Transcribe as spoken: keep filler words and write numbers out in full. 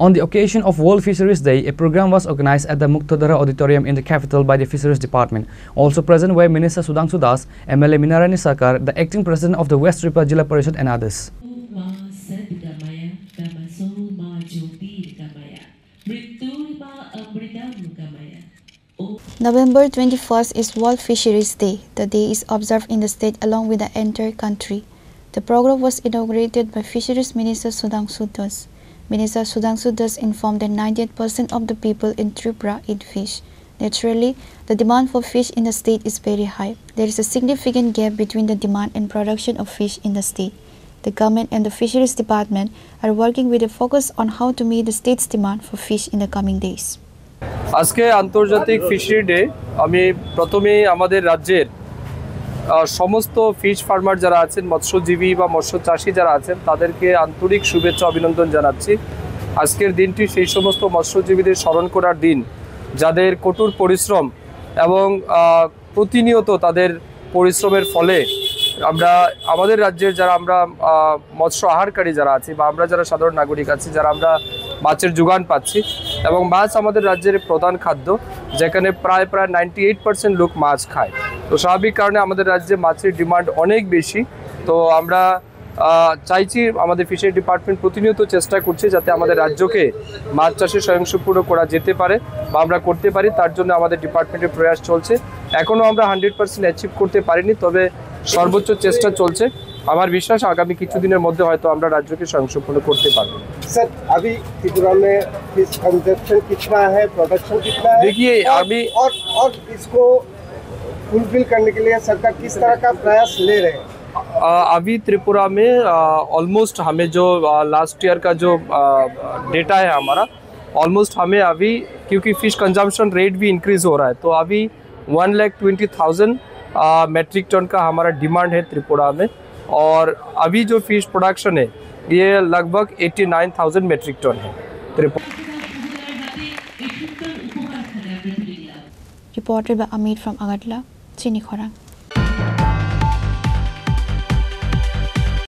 On the occasion of World Fisheries Day, a program was organized at the Muktadhara Auditorium in the capital by the Fisheries Department. Also present were Minister Sudhangshu Das, M L A Minarani Sarkar, the acting president of the West Tripura Jila Parishad, and others. November twenty-first is World Fisheries Day. The day is observed in the state along with the entire country. The program was inaugurated by Fisheries Minister Sudhangshu Das. Minister Sudhangshu Das informed that ninety-eight percent of the people in Tripura eat fish. Naturally, the demand for fish in the state is very high. There is a significant gap between the demand and production of fish in the state. The government and the Fisheries Department are working with a focus on how to meet the state's demand for fish in the coming days. আজকে আন্তর্জাতিক fishery day. আমি প্রথমেই আমাদের রাজ্যের সমস্ত fish farmer যারা আছেন, মৎস্যজীবী বা মৎস্য চাষী যারা আছেন, তাদেরকে আন্তরিক শুভেচ্ছা অভিনন্দন জানাচ্ছি। আজকের দিনটি সেই সমস্ত মৎস্যজীবীদের স্মরণ করার দিন, যাদের কঠোর পরিশ্রম এবং প্রতিনিয়ত তাদের পরিশ্রমের ফলে আমরা আমাদের রাজ্যের যারা আমরা মৎস্য আহারকারী যারা আছি বা আমরা যারা সাধারণ নাগরিক আছি, যারা আমরা মাছের যোগান পাচ্ছি এবং মাছ আমাদের রাজ্যের প্রধান খাদ্য, যেখানে প্রায় প্রায় নাইনটি এইট পার্সেন্ট লোক মাছ খায়। তো স্বাভাবিক কারণে আমাদের রাজ্যে মাছের ডিমান্ড অনেক বেশি। তো আমরা চাইছি, আমাদের ফিশারি ডিপার্টমেন্ট প্রতিনিয়ত চেষ্টা করছে যাতে আমাদের রাজ্যকে মাছ চাষে স্বয়ংসম্পূর্ণ করা যেতে পারে বা আমরা করতে পারি, তার জন্য আমাদের ডিপার্টমেন্টের প্রয়াস চলছে। এখনও আমরা হান্ড্রেড পার্সেন্ট অ্যাচিভ করতে পারিনি, তবে সর্বোচ্চ চেষ্টা চলছে। আমার বিশ্বাস আগামী কিছুদিনের মধ্যে হয়তো আমরা রাজ্যকে স্বয়ংসম্পূর্ণ করতে পারবো। सर, अभी त्रिपुरा में फिश कंजप्शन कितना है, प्रोडक्शन कितना है? देखिए, और, अभी और, और इसको फुलफिल करने के लिए सरकार किस तरह का प्रयास ले रहे हैं? अभी त्रिपुरा में ऑलमोस्ट हमें जो लास्ट ईयर का जो डेटा है हमारा, ऑलमोस्ट हमें अभी, क्योंकि फिश कंजम्पशन रेट भी इंक्रीज हो रहा है, तो अभी one lakh twenty thousand metric ton का हमारा डिमांड है त्रिपुरा में। और अभी जो फिश प्रोडक्शन है, ये लगभग eighty nine thousand metric ton है Tripura. Reported by Amit from Agartala, Chini Khorang.